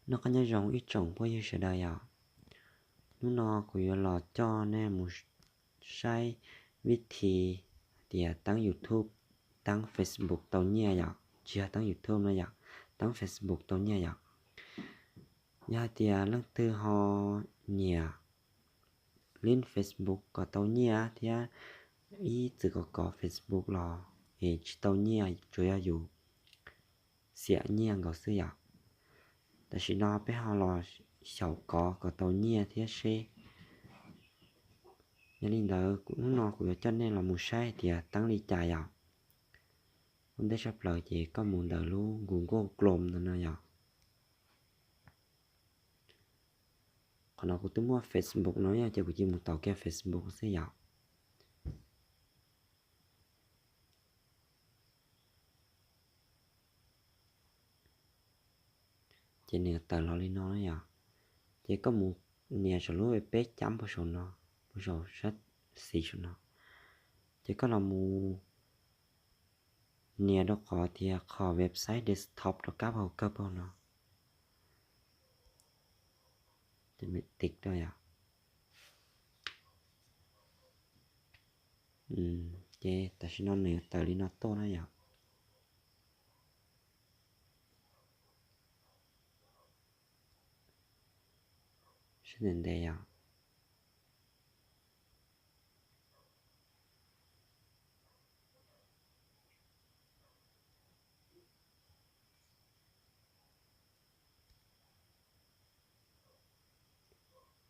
Noj qab nyob zoo ib tsoom phooj ywg sawv daws yom. Hnub no kuv yuav los coj nej mus saib vib thi tias teeb YouTube, teeb Facebook tau nyiaj yom, tsis yog teeb YouTube no yom, teeb Facebook tau nyiaj yom. Yog hais tias leej twg ho nyiam link Facebook kom tau nyiaj thiab ib txwm kov kov Facebook los es tsis tau nyiaj, tsuas yog yus xiam nyiaj nkaus xwb yom. Tam sim no peb ho los xyaum kov kom tau nyiaj thiab seb. Yog li ntawd hnub no kuv yuav coj nej los mus saib tias teeb li cas yom. Ua ntej tshaj plaws ces koj mus ntawm lub Google Chrome ntawm no yom. Qhov no kuv twb muaj Facebook no yom, ces kuv cia mus tau kiag Facebook xwb yom. Ces nws tawm los li no na yom. Ces koj mus nias saum lub peb cam puag saum no, puag saum sab xis saum no. Ces koj los mus nias rau qhov tias qhov website desktop rov qab hauv kawg puag no. Ces tiv rau yom. Ces tam sim no nws yuav tawm li no tuaj na yom. Sib ntev ntev yom.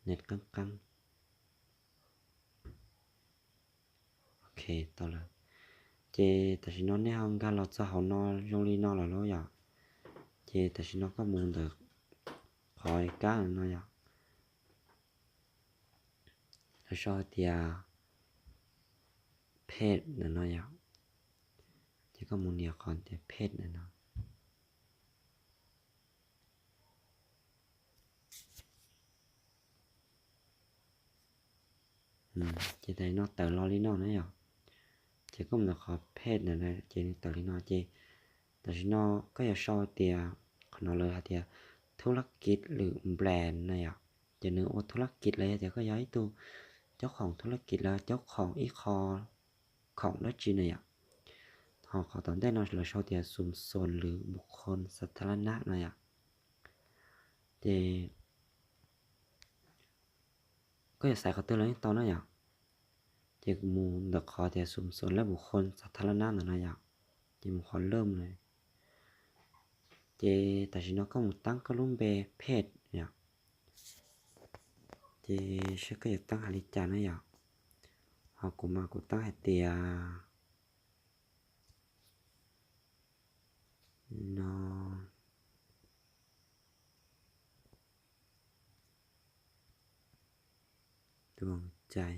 Net qeeb qeeb. Ok, tau lawm. Ces tam sim no nej ho nkag los txog hauv no zoo li no lawm lauj yom. Ces tam sim no koj mus ntawm qhov kab no yom. Lawv sau hais tias page ntawm no yom. Ces koj mus nias qhov tias page ntawm no. Ces tam sim no tawm los li no na yom. Ces koj mus ntawm qhov page ntawm no ces nws tawm li no ces tam sim no koj yuav sau tias qhov no lawv hais tias ธุรกิจ lwm แบรนด์ na yom. Ces nws ua ธุรกิจ los yog tias koj yog ib tug caub khoom ธุรกิจ los caub khoom ib qho khoom dab tsi na yom. Ho qhov tom ntej no lawv sau tias ชุมชน lwm บุคคลสาธารณะ no yom. Ces koj yuav xaiv qhov twg los yeej tau na yom. Ces mus ntawm qhov tias ชุมชน และบุคคลสาธารณะ ntawm no yom. Ces mus qhov เริ่ม no. Ces tam sim no koj mus teeb koj lub npe page yom. Ces seb koj yuav teeb hais li cas na yom. Ho kuv mas kuv teeb hais tias no, tuam cai.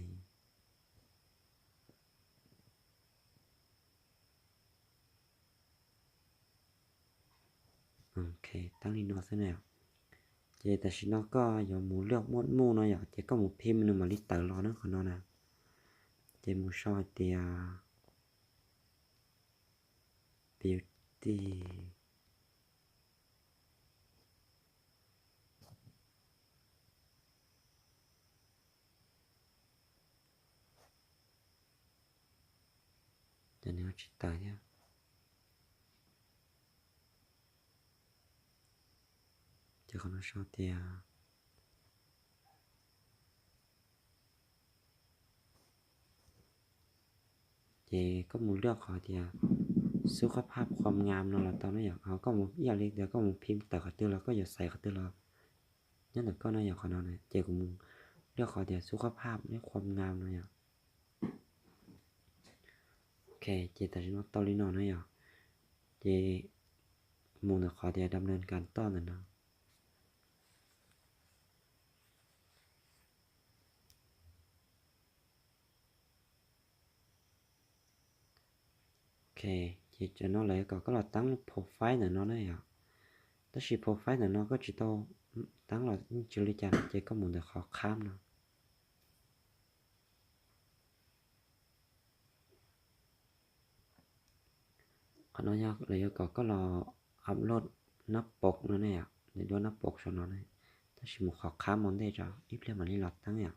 Ok, teeb li no xwb na. Ces tam sim no koj yuav mus lwaj muaj muj no yom, ces koj mus phim nws mam li tawm los na qhov no na. Ces mus sau hais tias beauty. Ces nws tsis tawm thiab. Ces qhov no sau tias, ces koj mus lwaj qhov tias สุขภาพ ความงาม no los tau na yom. Ho koj mus ib yam li tias koj mus phim tawm qhov twg los koj yuav xaiv qhov twg los nyob ntawm koj na yom. Qhov no ces kuv mus lwaj qhov tias สุขภาพ thiab ความงาม no yom. Ok, ces tam sim no tau li no na yom. Ces mus ntawm qhov tias ดำเนินการต่อ ntawm no. Ok, ces tam sim no lawv yuav kom koj los teeb profile ntawm no na yom. Tab sis profile ntawm no koj tsis tau teeb los yeej tsis ua li cas no, ces koj mus ntawm qhov ข้าม no. Qhov no yog lawv yuav kom koj los upload หน้าปก no ne yom. Daim duab nab paus saum no na, tab sis mus qhov qhab mus ntej tso ib pliag mam li los teeb yom.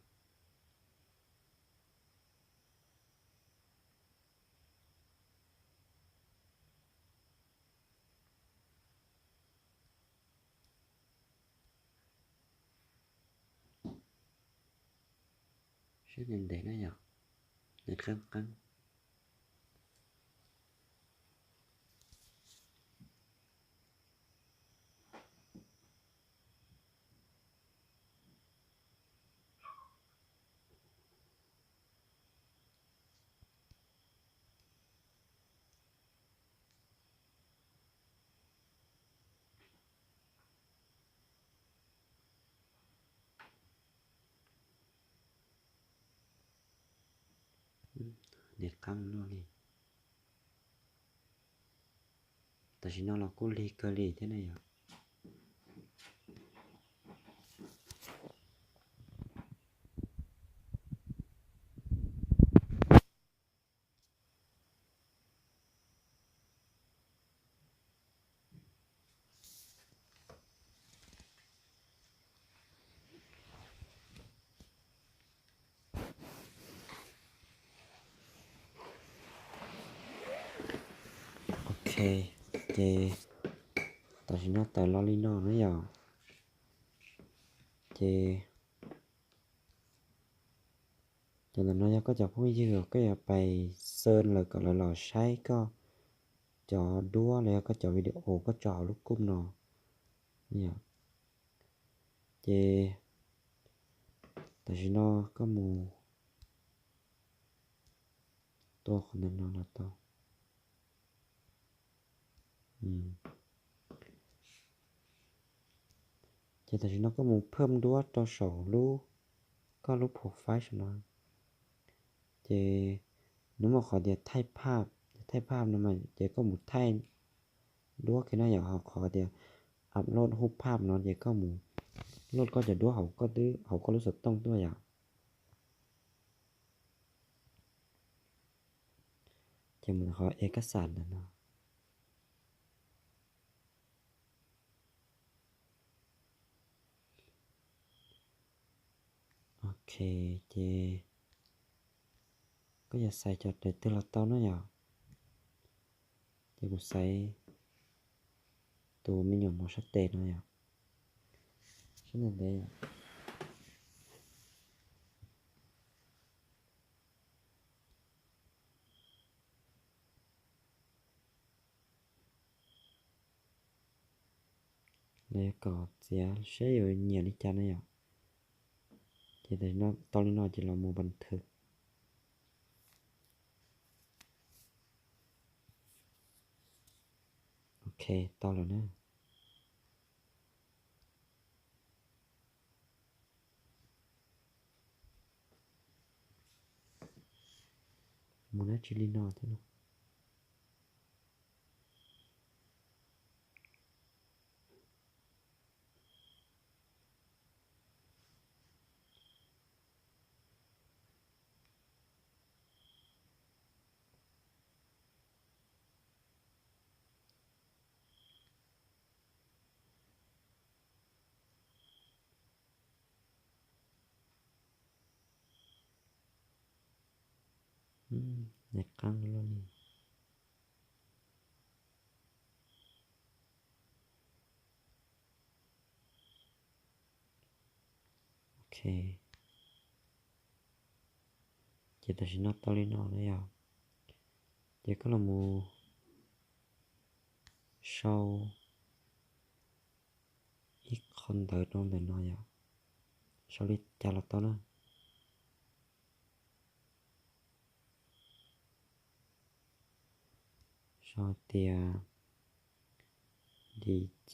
Siab ntev ntev na yom, nws qeeb qeeb. Nws qeeb luaj li. Tam sim no los kuj lig kawg li thiab na yom. Ok, ces tam sim no tawm los li no na yom. Ces cov ntawm no yog koj cov phooj ywg uas koj yuav pais xearch lawv kom lawv los saib koj cov duab los yog koj cov video koj tso hauv lub kub no. Ces tam sim no koj mus tua qhov ntawm no los tau. Ces tam sim no koj mus phawm duab rau saum lub, koj lub profile saum no. Ces nws muaj qhov tias thaij phaj, thaij phaj no mas ces koj mus thaij duab kiag na yom, ho qhov tias upload hub phaj no ces koj mus load koj cov duab hauv koj lub xov tooj tuaj yom. Ces mus qhov e kab xam ntawm no. Ok, ces koj yuav xaiv cov daim twg los tau na yom. Ces kuv xaiv tus me nyuam mos sab tes no yom. Sab ntev ntev yom. Lawv yuav kom txiav seb yuav nyiam li cas na yom. Ces tau li no ces los mus npas thwv. Ok, tau lawm na. Mus dab tsi li no thiab no. Nws qab luaj li. Ok, ces tam sim no tau li no na yom. Ces koj los mus sau ib qho ntawv rau ntawm no yom. Sau li cas los tau na. Sau tias D J.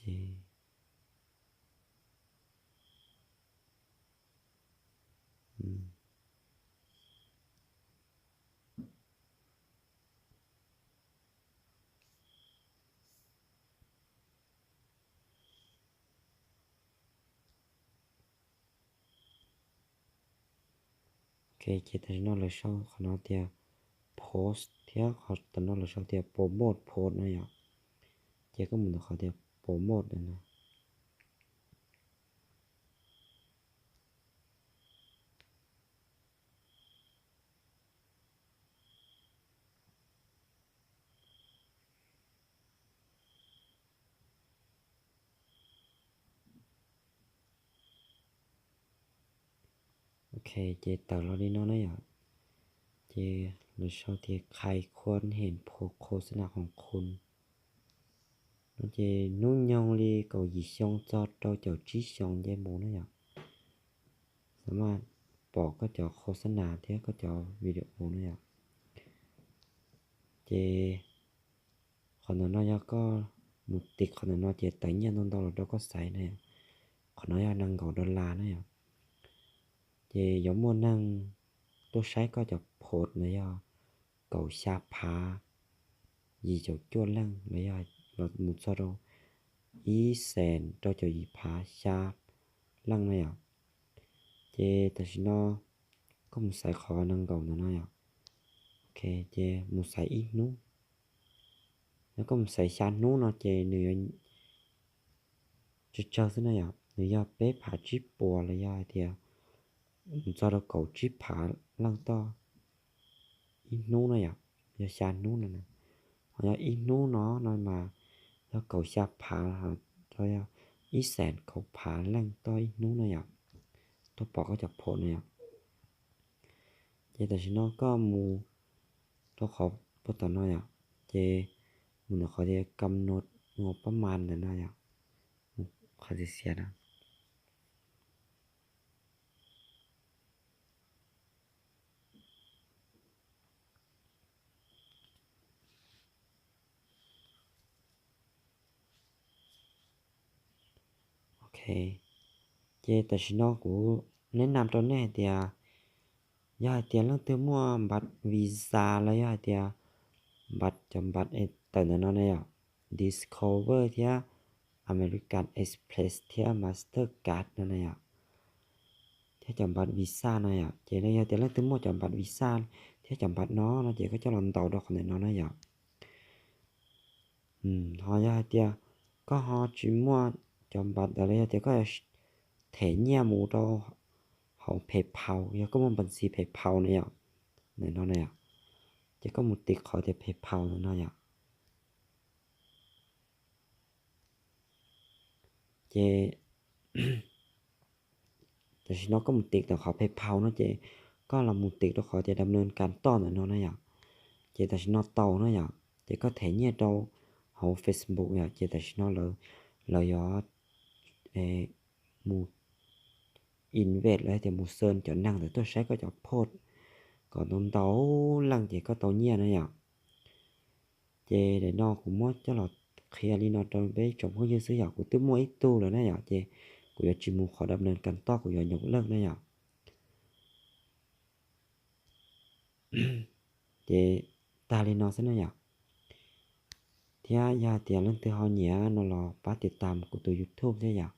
Ok, ces tam sim no lawv sau qhov no tias post thiab qhov tam no lawv sau tias promote post no yom. Ces koj mus ntawm qhov tias promote no. Ces tawm los li no na yom. Ces lawv sau tias khai khuôn hình phổ khô sna hong khun no ces hnub nyoog li kaum yim xyoo txog rau caum tsib xyoos nce mus na yom. Xam maj pom koj cov khô xab nas thiab koj cov video na yom. Ces qhov ntawm no yog koj mus tiv qhov ntawm no ces tawm nyiaj ntau ntau los rau koj xaiv na yom. Qhov no yog nees nkaum dollar na yom. Ces yuav muaj neeg tuaj saib koj cov post los yog kaum xya phav yim caum cuaj leej los yog los mus txog rau ib xees rau caum yim phav xya leej na yom. Ces tam sim no koj mus xaiv qhov nees nkaum ntawm no yom. Ok, ces mus xaiv ib hnub. Yog koj mus xaiv xya hnub no ces nws yuav tsawg tsawg xwb na yom, nws yog peb phav tsib puas los yog hais tias mus txog rau kaum tsib phav leej toj ib hnub na yom, yog xya hnub no na. Ho yog ib hnub no no mas yog kaum xya phav, yog ib xees kaum phav leej toj ib hnub na yom, tuaj pom koj cov post na yom. Ces tam sim no koj mus rau qhov puag tom no yom, ces mus ntawm qhov tias kam nod ua pab mas ntawm no yom, qhov xiav xiav na. Ok, ces tam sim no kuv neb nam rau nej hais tias, yog hais tias leej twg muaj npav visa los yog hais tias npav, cov npav es tawm ntawm no na yom, Discover thiab American Express thiab Mastercard no na yom, thiab cov npav visa no yom. Ces yog tias leej twg muaj cov npav visa thiab cov npav no no ces koj coj los ntaus rau qhov ntawm no na yom. Ho yog hais tias koj ho tsis muaj cov npav ntawd los yog tias koj yuav them nyiaj mus rau hauv PayPal, yog koj muaj npav ntxiv PayPal na yom, ntawm no na yom, ces koj mus tiv qhov tias PayPal ntawm no yom. Ces tam sim no koj mus tiv tau qhov PayPal no ces koj los mus tiv rau qhov tias dam nws kas toj ntawm no na yom. Ces tam sim no tau na yom, ces koj them nyiaj rau hauv Facebook yom, ces tam sim no lawv, lawv yuav mus invite los tias mus xeem cov neeg ntawd tuaj saib koj cov post kom ntau ntau leej ces koj tau nyiaj na yom. Ces daim no kuv muab coj los qhia li no rau peb tsoom phooj ywg xwb yom, kuv twb muaj ib tug lawm na yom, ces kuv yuav tsis mus qhov dam nws kas toj, kuv yuav nyob leej na yom. Ces tag li no xwb na yom. Thiab yog tias leej twg ho nyiam no los pab tiv tam kuv tus YouTube thiab yom.